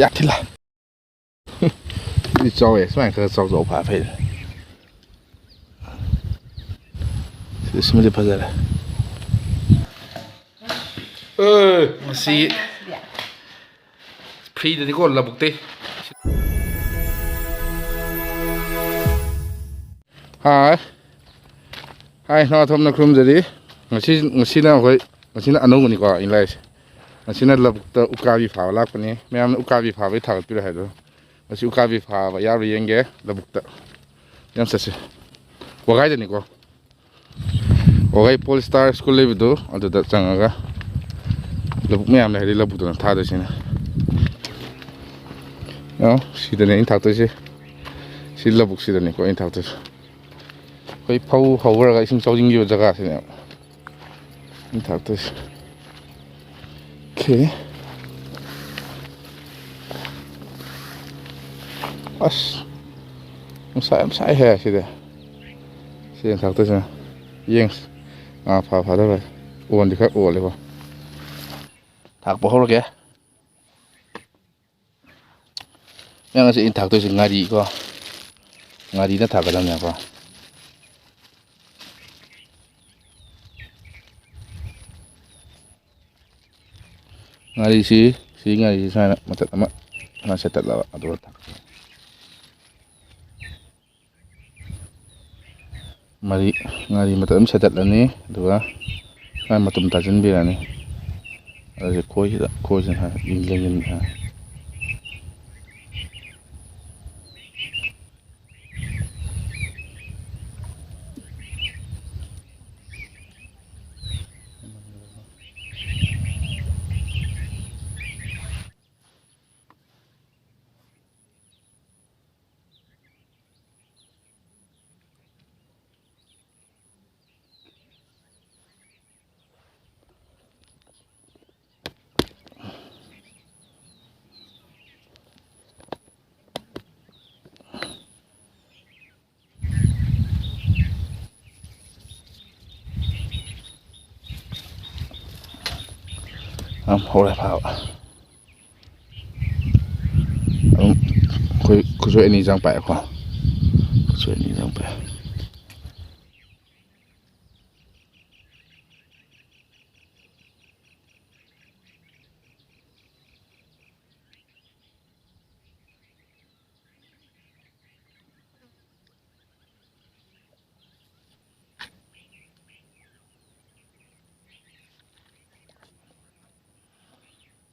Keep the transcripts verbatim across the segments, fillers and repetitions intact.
ꯌꯥꯛ ꯊꯤꯜꯂ꯫ ꯁꯤꯗꯤ ꯆꯥꯎꯋꯦ, ꯁꯨꯃꯥꯏꯅ ꯈꯔ ꯆꯥꯎ ꯆꯥꯎ ꯐꯥ ꯐꯩ꯫ ꯁꯤꯗꯤ ꯁꯤꯃꯗꯤ ꯐꯖꯔꯦ꯫ ꯑꯦ, ꯃꯁꯤ ꯐ꯭ꯔꯤꯗꯅꯤꯀꯣ, ꯂꯧꯕꯨꯛꯇꯩ꯫ ꯍꯥꯏ꯫ ꯍꯥꯏ, ꯅꯪ ꯑꯊꯣꯝꯅ ꯈꯨꯔꯨꯝꯖꯔꯤ꯫ ꯉꯁꯤ, ꯉꯁꯤꯅ ꯑꯩꯈꯣꯏ, ꯉꯁꯤꯅ ꯑꯅꯧꯕꯅꯤꯀꯣ ꯑꯩꯅ ꯂꯥꯛꯏꯁꯦ꯫ ꯉꯁꯤꯅ ꯂꯧꯕꯨꯛꯇ ꯎꯀꯥꯕꯤ ꯐꯥꯕ ꯂꯥꯛꯄꯅꯤ꯫ ꯃꯌꯥꯝꯅ ꯎꯀꯥꯕꯤ ꯐꯥꯕꯩ ꯊꯥꯒꯠꯄꯤꯔꯣ ꯍꯥꯏꯗꯣ꯫ ꯉꯁꯤ ꯎꯀꯥꯕꯤ ꯐꯥꯕ ꯌꯥꯕ꯭ꯔꯥ ꯌꯦꯡꯒꯦ ꯂꯧꯕꯨꯛꯇ꯫ ꯌꯥꯝ ꯆꯠꯁꯦ꯫ ꯋꯥꯒꯥꯏꯗꯅꯤꯀꯣ꯫ ꯋꯥꯒꯥꯏ ꯄꯣꯜ ꯁ꯭ꯇꯥꯔ ꯁ꯭ꯀꯨꯜ ꯂꯩꯕꯗꯣ ꯑꯗꯨꯗ ꯆꯪꯉꯒ ꯂꯧꯕꯨꯛ ꯃꯌꯥꯝ ꯂꯩ ꯍꯥꯏꯗꯤ ꯂꯧꯕꯨꯛꯇꯨꯅ ꯊꯥꯗꯣꯏꯁꯤꯅ꯫ ꯑꯣ, ꯁꯤꯗꯅꯦ ꯑꯩꯅ ꯊꯥꯛꯇꯣꯏꯁꯦ꯫ ꯁꯤ ꯂꯧꯕꯨꯛꯁꯤꯗꯅꯤꯀꯣ ꯑꯩꯅ ꯊꯥꯛꯇꯣꯏꯁꯦ꯫ ꯑꯩꯈꯣꯏ ꯐꯧ ꯍꯧꯈ꯭ꯔꯒ ꯏꯁꯤꯡ ꯆꯥꯎꯁꯤꯟꯈꯤꯕ ꯖꯒꯥꯁꯤꯅꯦꯕ꯫ ꯊꯥꯛꯇꯣꯏꯁꯦ꯫ ꯑꯣꯀꯦ꯫ ꯑꯁ, ꯅꯨꯡꯁꯥ ꯌꯥꯝ ꯁꯥꯏꯍꯦ ꯁꯤꯗꯤ꯫ ꯁꯤ ꯊꯥꯛꯇꯣꯏꯁꯤꯅ꯫ ꯌꯦꯡꯁꯤ꯫ ꯉꯥ ꯐꯥ ꯐꯥꯗꯕ꯫ ꯑꯣꯟꯗꯤ ꯈꯔ ꯑꯣꯜꯂꯦꯀꯣ꯫ ꯊꯥꯛꯄ ꯍꯧꯔꯒꯦ꯫ ꯃꯌꯥꯝ ꯑꯁꯤ ꯑꯩꯅ ꯊꯥꯛꯇꯣꯏꯁꯤ ꯉꯥꯔꯤꯀꯣ, ꯉꯥꯔꯤꯅ ꯊꯥꯛꯀꯗꯕꯅꯦꯀꯣ꯫ ꯉꯥꯔꯤꯁꯤ, ꯁꯤ ꯉꯥꯔꯤꯁꯤ ꯁꯨꯃꯥꯏꯅ ꯃꯇꯠ ꯑꯃ ꯁꯨꯃꯥꯏꯅ ꯁꯦꯠꯇꯠꯂꯕ ꯑꯗꯨꯒ ꯊꯥꯛ-, ꯃꯔꯤ, ꯉꯥꯔꯤ ꯃꯇꯠ ꯑꯃ ꯁꯦꯠꯇꯠꯂꯅꯤ, ꯑꯗꯨꯒ ꯁꯨꯃꯥꯏꯅ ꯃꯇꯨꯝ ꯇꯥꯁꯤꯟꯕꯤꯔꯅꯤ꯫ ꯑꯗꯨꯗꯤ ꯈꯣꯏꯁꯤꯗ, ꯈꯣꯏꯁꯤꯅ ꯍꯥꯟꯅ ꯂꯦꯡꯁꯤꯟ-, ꯌꯥꯝ ꯍꯧꯔꯦ ꯐꯥꯕ꯫ ꯑꯩꯈꯣꯏ ꯈꯨꯠꯁꯣꯏ ꯑꯅꯤ ꯆꯪ ꯄꯥꯛꯑꯦꯀꯣ꯫ ꯈꯨꯠꯁꯣꯏ ꯑꯅꯤ ꯆꯪ ꯄꯥꯛꯑꯦ꯫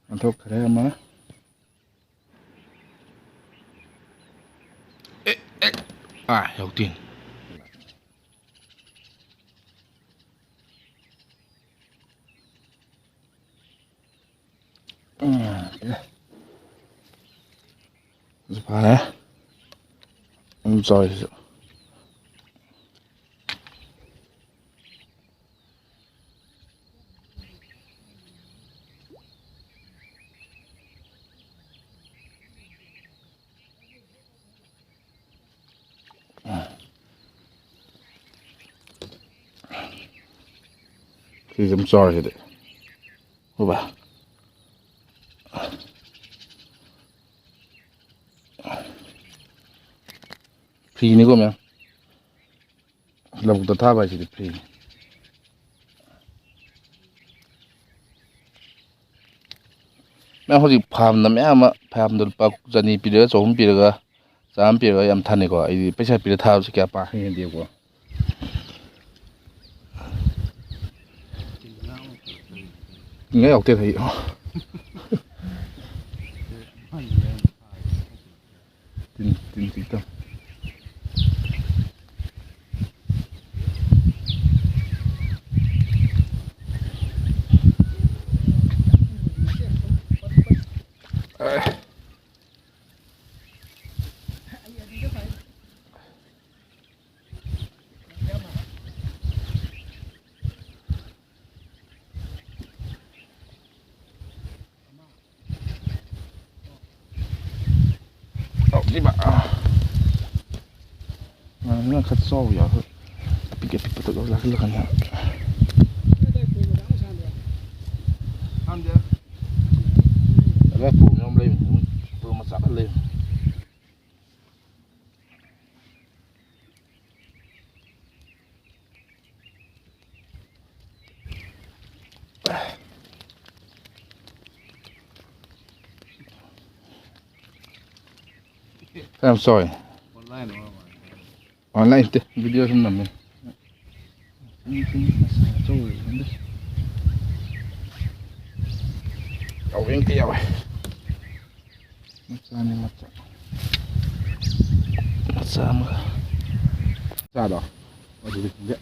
ꯑꯣꯟꯊꯣꯛꯈ꯭ꯔꯦ ꯑꯃ꯫ ꯑꯦ, ꯑꯦ꯫ ꯑꯥ, ꯌꯥꯎꯗꯦꯅꯦ꯫ ꯎꯝ, ꯁꯤ ꯐꯔꯦ꯫ ꯑꯗꯨꯝ ꯆꯥꯎꯔꯦ ꯁꯤꯁꯨ꯫ ꯁꯤꯁꯦ ꯑꯗꯨꯝ ꯆꯥꯎꯔꯦ ꯁꯤꯗꯤ꯫ ꯎꯕ? ꯐ꯭ꯔꯤꯅꯤꯀꯣ ꯃꯌꯥꯝ꯫ ꯂꯧꯕꯨꯛꯇ ꯊꯥꯕ ꯍꯥꯏꯁꯤꯗꯤ ꯐ꯭ꯔꯤꯅꯤ꯫ ꯃꯌꯥꯝ ꯍꯧꯖꯤꯛ ꯐꯥꯔꯝꯗ ꯃꯌꯥꯝ ꯑꯃ, ꯐꯥꯔꯝꯗ ꯂꯨꯄꯥ ꯆꯅꯤ ꯄꯤꯔꯒ, ꯆꯍꯨꯝ ꯄꯤꯔꯒ, ꯆꯥꯝꯃ ꯄꯤꯔꯒ ꯌꯥꯝ ꯊꯥꯅꯩꯀꯣ꯫ ꯑꯩꯗꯤ ꯄꯩꯁꯥ ꯄꯤꯔꯒ ꯊꯥꯕꯁꯤ ꯀꯌꯥ ꯄꯥꯛ ꯍꯩꯅꯗꯦꯕꯀꯣ꯫ ꯇꯤꯟꯒ ꯌꯥꯎꯗꯦ ꯍꯩ꯫ ꯇꯤꯟ, ꯇꯤꯟ ꯆꯤꯛꯇ꯫ ꯍꯥꯎꯅꯤꯕ꯫ ꯉꯥ ꯈꯔ ꯆꯥꯎꯕ ꯌꯥꯎꯋꯦ꯫ ꯑꯄꯤꯛ ꯑꯄꯤꯛꯄꯗꯣ ꯂꯥꯛꯁꯤꯜꯂꯛꯀꯅꯤ꯫ ꯑꯗꯥꯏ ꯄꯣ ꯃꯆꯥ ꯈꯔ ꯂꯩꯕꯅꯤ꯫ ꯌꯥꯝ ꯆꯥꯎꯋꯦ꯫ ꯑꯣꯟꯂꯥꯏꯟ ꯅꯠꯇꯦ, ꯚꯤꯗꯤꯑꯣ ꯁꯨꯝ ꯅꯝꯃꯤ꯫ ꯌꯥꯎꯋꯦ, ꯑꯝꯇ ꯌꯥꯎꯋꯦ꯫ ꯃꯆꯥꯅꯤ, ꯃꯆꯥ꯫ ꯃꯆꯥ ꯑꯃꯒ꯫ ꯃꯆꯥꯗꯣ? ꯑꯗꯨꯗꯤ ꯈꯪꯗꯦ꯫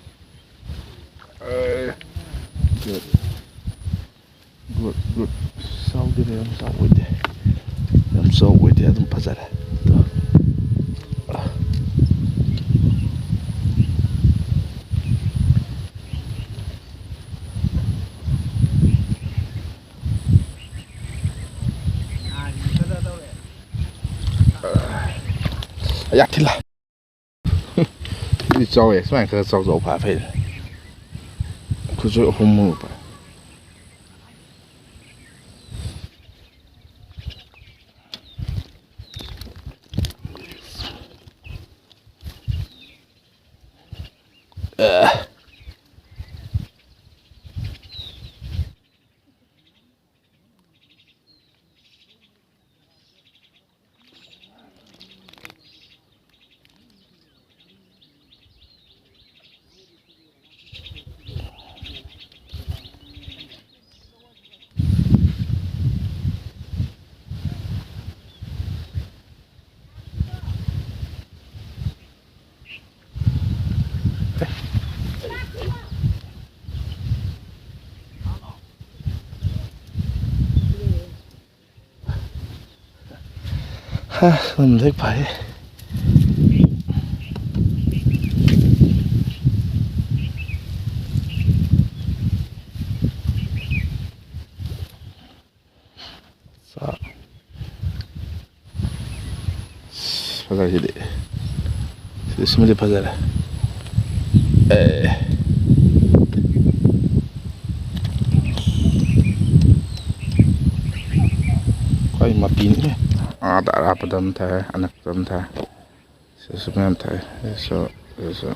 ꯑꯦ꯫ Good, good. ꯆꯥꯎꯗꯦꯗ, ꯌꯥꯝ ꯆꯥꯎꯕ ꯑꯣꯏꯗꯦ꯫ ꯌꯥꯝ ꯆꯥꯎꯕ ꯑꯣꯏꯗꯦ, ꯑꯗꯨꯝ ꯐꯖꯔꯦ꯫ ꯑꯗꯣ, ꯑ꯫ ꯌꯥ ꯊꯤꯜꯂ꯫ ꯑꯗꯨꯗꯤ ꯆꯥꯎꯋꯦ꯫ ꯁꯨꯃꯥꯏꯅ ꯈꯔ ꯆꯥꯎ ꯆꯥꯎ ꯐꯥ ꯐꯩ꯫ ꯈꯨꯠꯁꯨ ꯑꯍꯨꯝ ꯃꯨꯛ ꯐꯥ꯫ ꯍꯥ, ꯉꯝꯗꯦ, ꯐꯥꯏ꯫ ꯆꯥꯛ꯫ ꯑꯁ, ꯐꯖꯔꯦ ꯁꯤꯗꯤ꯫ ꯁꯤꯗꯤ ꯁꯤꯃꯗꯤ ꯐꯖꯔꯦ꯫ ꯑꯦ꯫ ꯈ꯭ꯋꯥꯏ ꯃꯄꯤꯅꯤ꯫ ꯑꯥꯗ ꯑꯔꯥꯞꯄꯗ ꯑꯃ ꯊꯥꯏ, ꯑꯅꯛꯄꯗ ꯑꯃ ꯊꯥꯏ꯫ ꯁꯤꯁꯨ ꯃꯌꯥꯝ ꯊꯥꯏ꯫ ꯁꯤꯁꯨ, ꯁꯤꯁꯨ꯫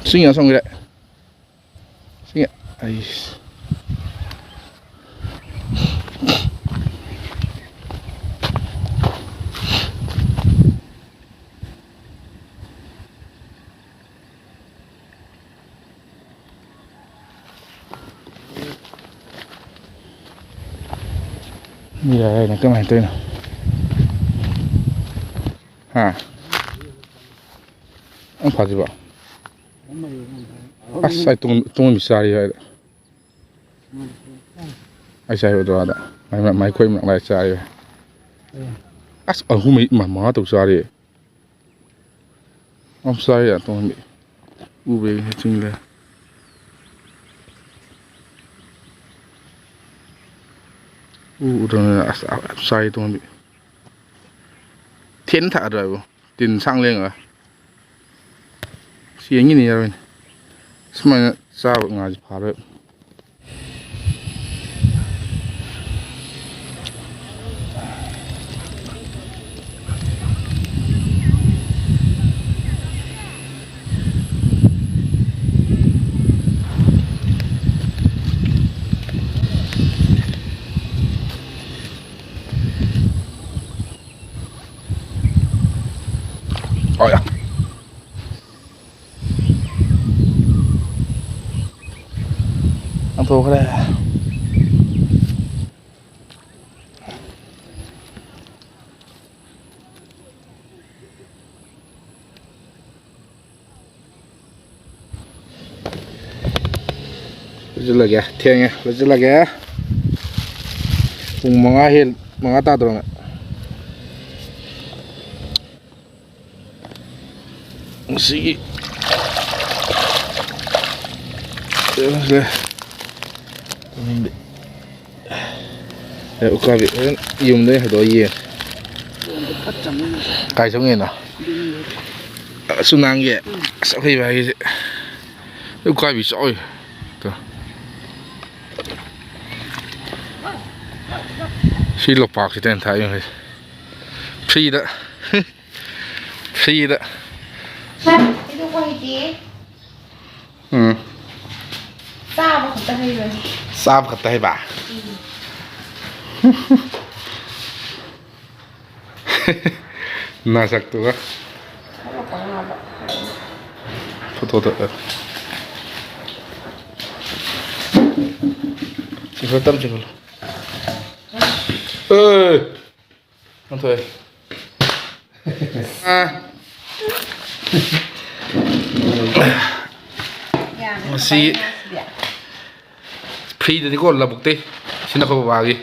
ꯏꯁꯤꯡ ꯌꯥꯝ ꯆꯪꯈ꯭ꯔꯦ꯫ ꯏꯁꯤꯡ, ꯑꯩꯁ꯫ ꯌꯥꯏꯅꯦ, ꯀꯃꯥꯏꯅ ꯇꯧꯔꯤꯅꯣ? ꯍꯥ? ꯌꯥꯝ ꯐꯥꯖꯤꯕ? ꯑꯁ, ꯑꯩ ꯇꯨꯡ-, ꯇꯨꯡꯍꯟꯕꯤ ꯆꯥꯔꯤ ꯍꯥꯏꯗ꯫ ꯑꯩ ꯆꯥꯏ ꯑꯗꯨ ꯑꯥꯗ꯫ ꯃꯥꯏ, ꯃꯥꯏ, ꯃꯥꯏꯈꯣꯏ ꯃꯅꯥꯛ ꯂꯥꯏ ꯆꯥꯔꯤ꯫ ꯑꯁ, ꯑꯍꯨꯝ ꯃꯔꯤ, ꯃ-, ꯃꯉꯥ ꯇꯔꯨꯛ ꯆꯥꯔꯤ꯫ ꯌꯥꯝ ꯆꯥꯔꯤ ꯌꯥ ꯇꯨꯡꯍꯟꯕꯤ꯫ ꯎꯕꯩ ꯆꯤꯡꯂꯦ꯫ ꯎ ꯎꯗ꯭ꯔꯕꯅꯤꯅ ꯑꯁ ꯌꯥꯝ ꯆꯥꯔꯤ ꯇꯨꯡꯍꯟꯕꯤ꯫ ꯊꯦꯟ ꯊꯥꯗ꯭ꯔꯥ ꯍꯥꯏꯕꯨ? ꯇꯤꯟ ꯁꯥꯡ ꯂꯦꯡꯉꯒ꯫ ꯆꯦꯟꯒꯤꯅꯤ ꯌꯥꯔꯣꯏꯅꯦ꯫ ꯁꯨꯃꯥꯏꯅ ꯆꯥꯕ ꯉꯥꯁꯦ ꯐꯥꯔꯣꯏ꯫ ꯑꯣ ꯌꯥ꯫ ꯂꯪꯊꯣꯛꯈ꯭ꯔꯦ꯫ ꯂꯣꯏꯁꯤꯜꯂꯒꯦ꯫ ꯊꯦꯡꯉꯦ꯫ ꯂꯣꯏꯁꯤꯜꯂꯒꯦ꯫ ꯄꯨꯡ ꯃꯉꯥ ꯍꯦꯜ-, ꯃꯉꯥ ꯇꯥꯗꯣꯔꯝꯃꯦ꯫ ꯉꯁꯤꯒꯤ ꯀꯩꯅꯣꯁꯦ꯫ ꯑꯦ, ꯎꯀꯥꯕꯤ, ꯍꯣꯔꯦꯟ ꯌꯨꯝꯗ ꯑꯣꯏꯅ ꯍꯥꯏꯗꯣꯛꯑ ꯌꯦꯡ꯫ ꯀꯥꯏ ꯆꯪꯉꯤꯅꯣ? ꯑꯁꯨ ꯅꯍꯥꯟꯒꯤ, ꯑꯁ, ꯑꯩꯈꯣꯏ ꯏꯕꯥꯏꯒꯤꯁꯦ ꯎꯀꯥꯕꯤ ꯆꯥꯎꯋꯤ꯫ ꯇꯣ꯫ ꯁꯤ ꯂꯣꯛꯄꯥꯛꯁꯤꯗ ꯑꯩꯅ ꯊꯥꯛꯏ ꯃꯈꯩꯁꯦ꯫ ꯐ꯭ꯔꯤꯗ꯫ ꯐ꯭ꯔꯤꯗ꯫ ꯁꯤꯗ ꯀꯣꯏꯗꯦ꯫ ꯎꯝ꯫ ꯆꯥꯕ ꯈꯛꯇ ꯍꯩꯕꯅꯤ꯫ ꯆꯥꯕ ꯈꯛꯇ ꯍꯩꯕ? ꯎꯝ꯫ ꯅꯁꯛꯇꯨꯒ꯫ ꯊꯣꯛ, ꯊꯣꯛ, ꯊꯣꯛ꯫ ꯆꯤꯡꯈꯠ, ꯇꯞ ꯆꯤꯡꯈꯠꯂꯨ꯫ ꯑꯦ! ꯑꯣꯟꯊꯣꯛꯑꯦ꯫ ꯑꯥ꯫ ꯌꯥꯝꯃꯦ ꯉꯁꯤ ꯀꯃꯥꯏꯅ ꯉꯁꯤꯗꯤ? ꯐ꯭ꯔꯤꯗꯅꯤꯀꯣ ꯂꯧꯕꯨꯛꯇꯩ꯫ ꯁꯤꯅ ꯑꯩꯈꯣꯏ ꯕꯕꯥꯒꯤ꯫